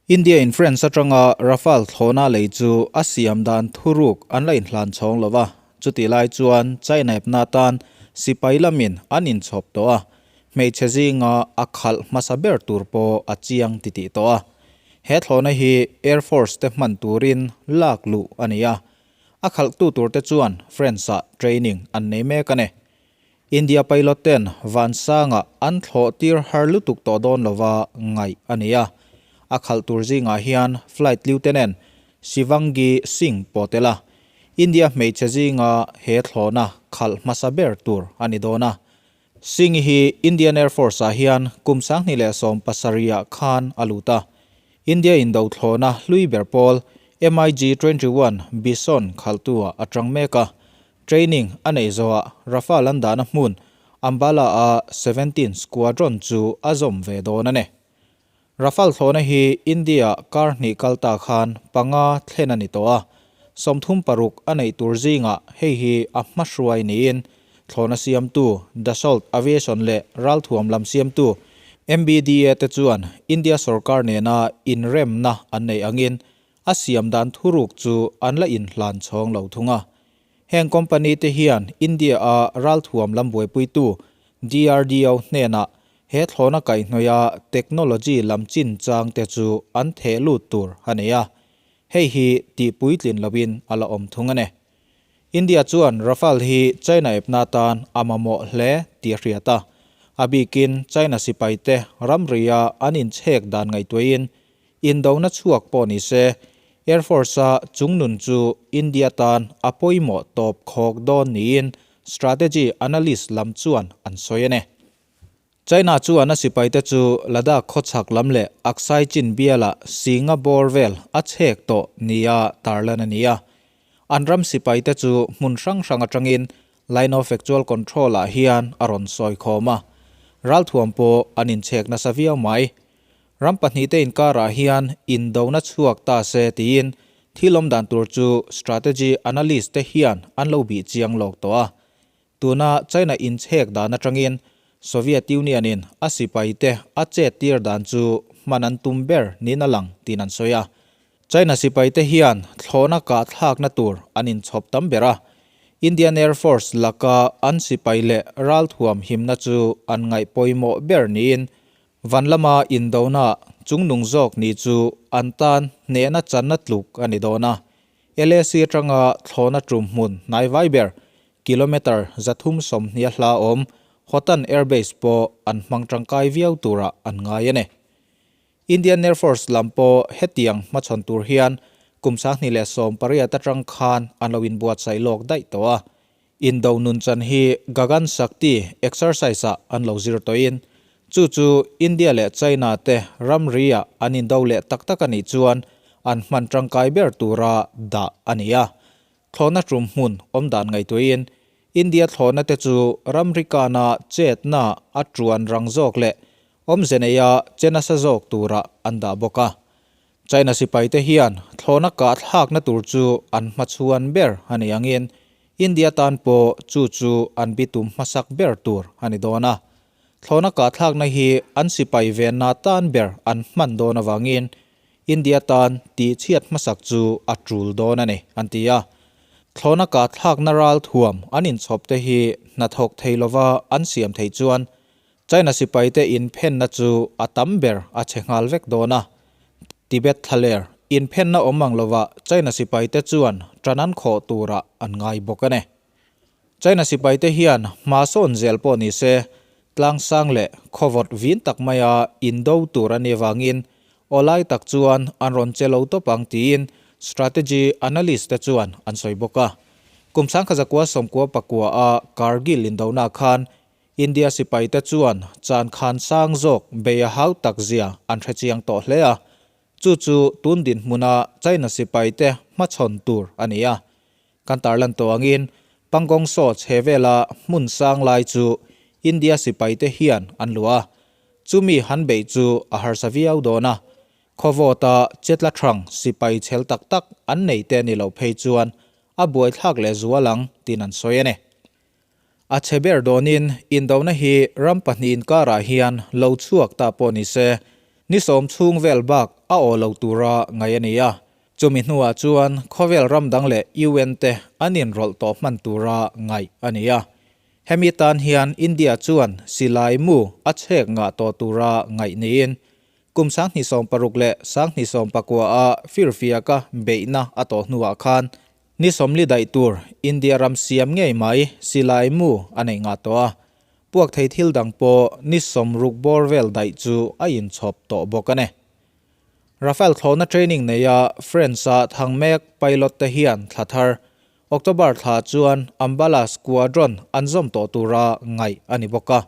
India in France atanga Rafale thlawhna lei chu a siam dan thuruk an la inhlan chhawng lo va, chutih lai chuan China epna tan sipai lamin an inchhawp tawh a, hmeichhe zinga a khalh hmasa ber tur pawh a chiang titih tawh a. He thlawhna hi Air Force te hman turin lak luh a ni a, a khalhtu turte chuan France-ah training an nei mek a ni. India pilot ten Vansanga an thlawh tir har lutuk tawh dawn lova ngaih a ni a. A khalh tur zingah hian Flight Lieutenant Shivangi Singh pawh tel a. India hmeichhe zinga he thlawhna khalh hmasa ber tur a ni dawn a. Singh hi Indian Air Force ah hian kum 2017 ah khan a lut a. India indo thlawhna hlui ber pawl MiG 21 Bison khalhtu ah a tang mek a. Training a neih zawhah Rafale an dahna hmun Ambala-a 17 Squadron chu a zawm ve dawn a ni. Rafale thlawhna hi India-ah kar hnih kal ta khan panga thlen a ni tawh a, 36 a neih tur zingah hei hi a hmahruai niin thlawhna siamtu Dassault Aviation leh ralthuam lam siamtu MBDA te chuan India sorkar nena inremna an neih angin A siam dan thuruk chu an la inhlan chhawng lo thung a. Heng company te hian India-a ralthuam lam buaipuitu DRDO hnenah he thlawhna kaihhnawih a technology lam chin chang te chu an theh lut tur a nei a. Hei hi tih puitlin loin a la awm thung a ni. India chuan Rafale hi China epna atan a mamawh hle tih a hriat a. A bikin China sipaite ramria an inchhek dan ngaihtuahin Indona chhuak pawh ni se, Air Force-a chungnun chu India tan a pawimawh tawp khawk dawn niin strategy analyst lam chuan an sawi a ni. China chuan a sipaite chu Ladakh khawchhak lam leh Aksai Chin bialah Singa bawr vel a chhek tawh nia tarlan a ni a. An ram sipaite chu hmun hrang hrang atangin Line of Actual Control-ah hian a rawn sawi khawm a. Ralthuam pawh an inchhek nasa viau mai. Ram pahnihte inkarah hian indona chhuak ta se tiin thil awm dan tur chu strategy analyst te hian an lo bih chiang lawk tawh a. Tuna China inchhek dan atangin Soviet Union in a sipaite a chet tir dan chu hman an tum ber niin a lang tiin an sawi a. China sipaite hian thlawhna kah thlakna tur an inchhawp tam ber a. Indian Air Force laka an sipai leh ralthuam himna chu an ngaih pawimawh ber niin Van lama indona chungnung zawk ni chu an tan hnehna channa tluk a ni dawn a. LAC atanga thlawhna tum hmun hnai vai ber, kilometre 320 a hla awm Hotan Air Base pawh an hmang tangkai viau turah an ngai a ni. Indian Air Force lam pawh hetiang hmachhawn tur hian kum 2018 atang khan an lo inbuatsaih lawk daih tawh a. Indo nunchan hi Gagan Shakti exercise-ah an lo zir tawhin, chu chu India leh China te ramri-ah an indo leh tak tak a nih chuan an hman tangkai ber tura dah a ni a. Thlawhna tum hmun awm dan ngaihtuahin India thlawhna te chu ramri kana chetna a tuan rang zawk leh awmze neia che nasa zawk turah an dah bawk a. China sipaite hian thlawhna kah thlakna tur chu an hmachhuan ber a ni angin India tan pawh chu chu an bitum hmasak ber tur a ni dawn a. Thlawhna kah thlakna hi an sipai venna tan ber an hman dawn avangin India tan tihchhiat hmasak chu a tul dawn a ni, an ti a. Thlawhna kah thlakna ral thuam an inchhawpte hi hnathawk thei lova an siam theih chuan China sipaite inphenna chu a tam ber a chhe nghal vek dawn a. Tibet thlaler inphenna awm ang lovah China sipaite chuan tan an khawh turah an ngai bawk a ni. China sipaite hian hma sawn zel pawh ni se, tlangsang leh khawvawt vin tak maia indo tur a nih avangin awlai tak chuan an rawn che lo tawp ang tiin strategy analyst te chuan an sawi bawk a. Kum 1999 a Kargil indona khan India sipaite chuan chan khan sang zawk bei a hau tak zia an hre chiang tawh hle a, chu chu tun dinhmuna China sipaite hmachhawn tur a ni a. Kan tarlan tawh angin Pangong Tso chhe vela hmun sang lai chu India sipaite hian an luah a, chumi han beih chu a harsa viau dawn a, khawvawta chetla thang sipai chhel tak tak an nei te ni loh phei chuan a buaithlak lehzual ang tiin an sawi a ni. A chhe ber dawnin indona hi ram pahnih inkarah hian lo chhuak ta pawh ni se, ni sawm chhung vel bak a aw lo tura ngaih a ni a. Chumi hnuah chuan khawvel ram dang leh UN te an inrawlh tawh hman tura ngaih a ni a. Hemi tan hian India chuan silai mu a chhek ngah tawh tura ngaih niin kum 2060 leh 2019 a firfiaka beihna a tawh hnuah khan ni 40 daih tur India ram siam ngei mai silai mu a neih ngah tawh a. Puak thei thil dang pawh ni 60 bawr vel daih chu a inchhawp tawh bawk a ni. Rafale thlawhna training neia France-a thang mek pilot te hian thla thar, October thla chuan Ambala Squadron an zawm tawh tura ngaih a ni bawk a.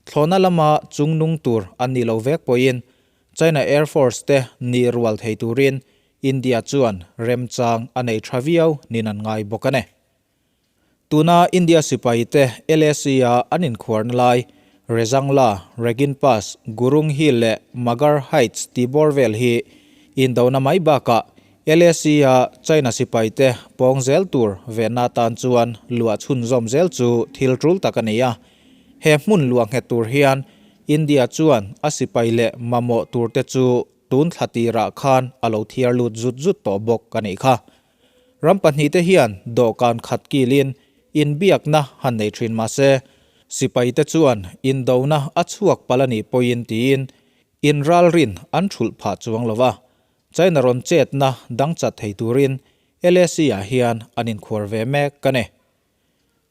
Thlawhna lama chungnung tur an nih lo vek pawhin China Air Force te nih rual thei turin India chuan remchang a nei tha viau nin an ngai bawk a ni. Tuna India sipaite LAC-a an inkhuarna lai, Rezangla, Regin Pass, Gurung Hill leh Magar Heights tih bawr vel hi indona mai bakah LAC-a China sipaite pawng zel tur venna atan chuan luah chhunzawm zel chu thil tul tak a ni a. He hmun luah nghet tur hian India chuan a sipai leh mamawh turte chu tun thla tirah khan a lo thiar lut zut zut tawh bawk a nih kha. Ram pahnihte hian dawhkan khat kilin inbiakna han nei thin mah se, sipaite chuan indona a chhuak palh a nih pawhin tiin inralrin an thulh phah chuang lo va, China rawn chetna dang chat thei turin LAC-ah hian an inkhuar ve mek a ni.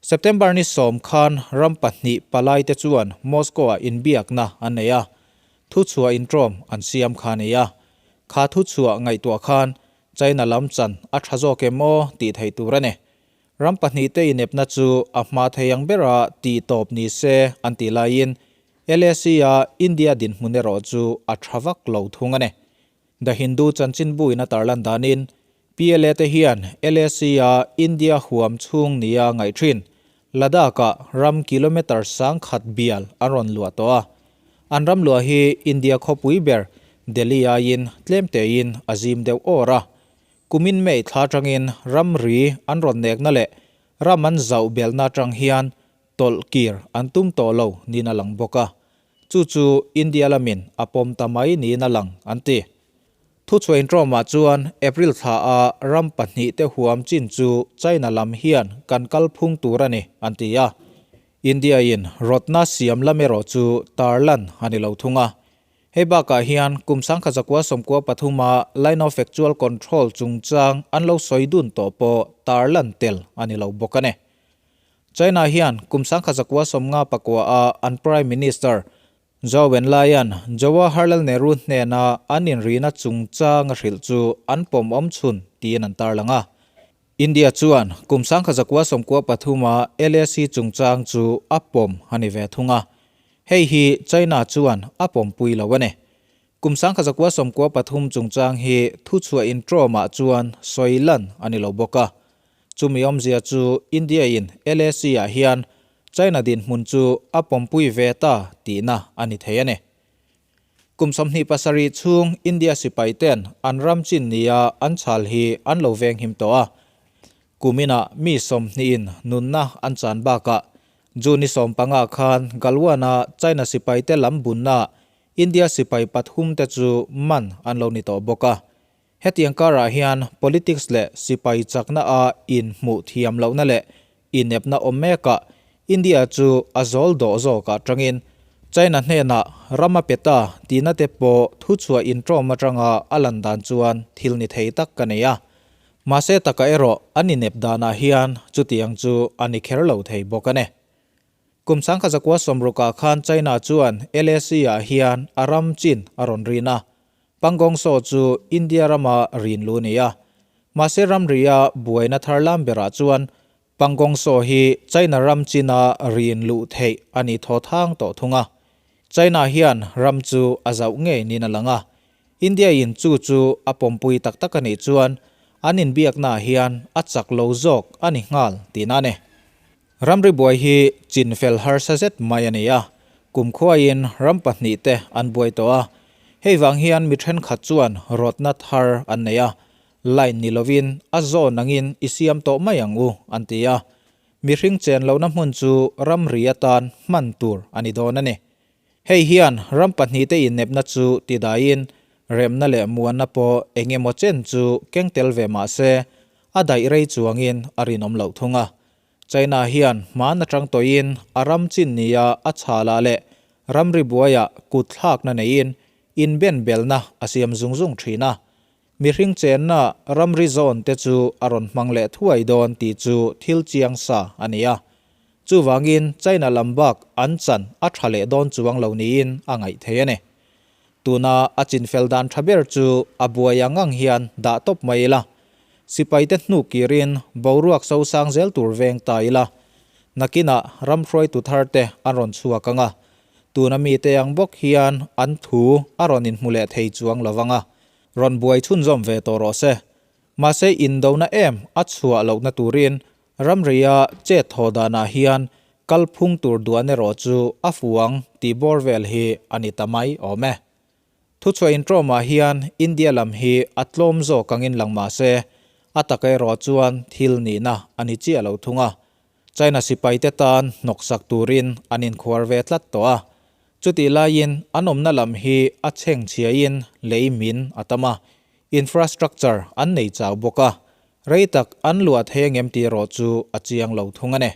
September ni 10 khan ram pahnih palaite chuan Moscow-ah inbiakna an nei a, thuchhuah intawm an siam kha a ni a. Kha thuchhuah ngaihtuah khan China lam chan a tha zawk em aw tih theih tur a ni. Ram pahnihte inepna chu a hma thei ang bera tih tawp ni se an tih laiin LAC-a India dinhmun erawh chu a tha vak lo thung a ni. The Hindu chanchinbu in a tarlan danin PLA te hian LAC-a India huam chhung nia ngaih thin Ladakh-ah ram kilometre 1000 bial an rawn luah tawh a. An ram luah hi India khawpui ber Delhi aiin tlem tein a zim deuh awr a. Kumin May thla atangin ramri an rawn nekna leh ram an zauh belhna atang hian tawlh kir an tum tawh lo niin a lang bawk a. Chu chu India lamin a pawm ta mai niin a lang, an ti. Thuchhuah intawmah chuan April thla a ram pahnih te huam chin chu China lam hian kan kal phung tur a ni, an ti a. India in rawtna siam lam erawh chu tarlan a ni lo thung a. Hei bakah hian kum 1993 a Line of Actual Control chungchang an lo sawi dun tawh pawh tarlan tel a ni lo bawk a ni. China hian kum 1959 a an Prime Minister Zhou Enlai-a'n Jawaharlal Nehru hnena an inrihna chungchang a hrilh chu an pawm awm chhun tiin an tarlang a. India chuan kum 1993 a LAC chungchang chu a pawm a ni ve thung a. Hei hi China chuan a pawmpui lo a ni. Kum 1993 chungchang hi thuchhuah intawmah chuan sawi lan a ni lo bawk a. Chumi awmzia chu India in LAC ah hian China dinhmun chu a pawmpui ve ta tihna a ni thei a ni. Kum 27 chhung India sipai ten an ram chin nia an chhal hi an lo venghim tawh a. Kuminah mi 20 in nunna an chan bakah June ni 15 khan Galwan-a China sipai te lam bunna India sipai pathum te chu man an lo ni tawh bawk a. Hetiang karah hian politics leh sipai chakna a inhmuh thiam lohna leh inepna awm mekah India chu a zawl dawh zawkah tangin China hnenah ram a pe ta tihna te pawh thuchhuah intawm atanga a lan dan chuan thil ni thei tak ka nei a. Mahse taka erawh an inep danah hian chutiang chu a ni kher lo thei bawk a ni. Kum 1960 khan China chuan LAC-ah hian a ram chin a rawn rin a. Pangong Tso chu India rama rin lu ni a. Mahse ramria buaina thar lam berah chuan Pangong Tso hi China ram china rin luh theih a ni thaw thang tawh thung a. China hian ram chu a zauh ngei niin a lang a. India in chu chu a pawmpui tak tak a nih chuan an inbiaknaah hian a chak lo zawk a ni nghal tihna a ni. Ramri buai hi chinfel harsa zet mai a ni a, kumkhuaiin ram pahnih te an buai tawh a. Hei vang hian mi thenkhat chuan rawtna thar an nei a, line ni lovin a zawn angin i siam tawh mai ang u an ti a. Mihring chen lohna hmun chu ramri atan hman tur a ni dawn a ni. Hei hian ram pahnihte innepna chu tidaiin Remna leh muanna pawh eng emaw chen chu keng tel ve mah se, a daih rei chuangin a rinawm loh thung a. China hian hmaan atang tawhin a ram chin nia a chhalah leh ramri buaiah kut thlakna neiin inbenbelna a siam zung zung thin a. Mihring chenna ramri zawn te chu a rawn hmang leh thuai dawn tih chu thil chiang sa a ni a. Chuvangin China lam bak an chan a tha leh dawn chuang lo niin a ngaih thei a ni. Tuna a chinfel dan tha ber chu a buai ang ang hian dah tawp mai ila. Sipaite hnuk kirin boruak sosang zel tur veng ta ila. Nakinah ram hruaitu thar te an rawn chhuak ang a. Tuna mite ang bawk hian an thu a rawn inhmu leh thei chuang lo vang a. Rawn buai chhunzawm ve tawh rawh se. Mahse indona em a chhuah lohna turin ramria chet thaw danah hian kalphung tur duan erawh chu a fuang tih bawr vel hi a ni ta mai awm e. Thuchhuah intrawmah hian India lam hi a tlawm zawk angin lang mah se, a taka erawh chuan thil nihna a ni chiah lo thung a. China sipaite tan hnawksak turin an inkhuar ve tlat tawh a. Chutih laiin an awmna lam hi a chhengchhiain lei min a tam a, infrastructure an nei chau bawk a, rei tak an luah thei angem tih erawh chu a chiang lo thung a ni.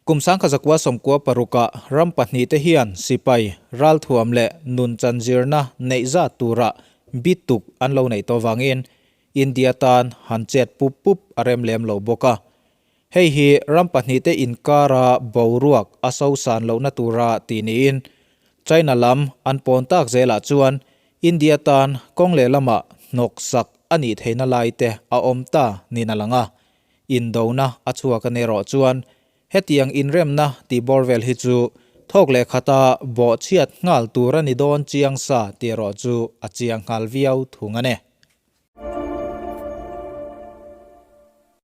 Kum 1996 ram pahnihte hian sipai, ralthuam leh nunchan zirna neih zat tura bituk an lo neih tawh vangin India tan han chet pup pup a rem lem lo bawk a. Hei hi ram pahnihte inkara boruak a sosan lohna tura tih niin China lam an pawn tak zelah chuan India tan kawng lehlamah hnawksak a nih theihna laite a awm ta niin a lang a. Indona a chhuak a ni erawh chuan hetiang inremna tih bawr vel hi chu thawk leh khata bawhchhiat nghal tur a ni dawn chiang sa tih erawh chu a chiang nghal viau thung a ni.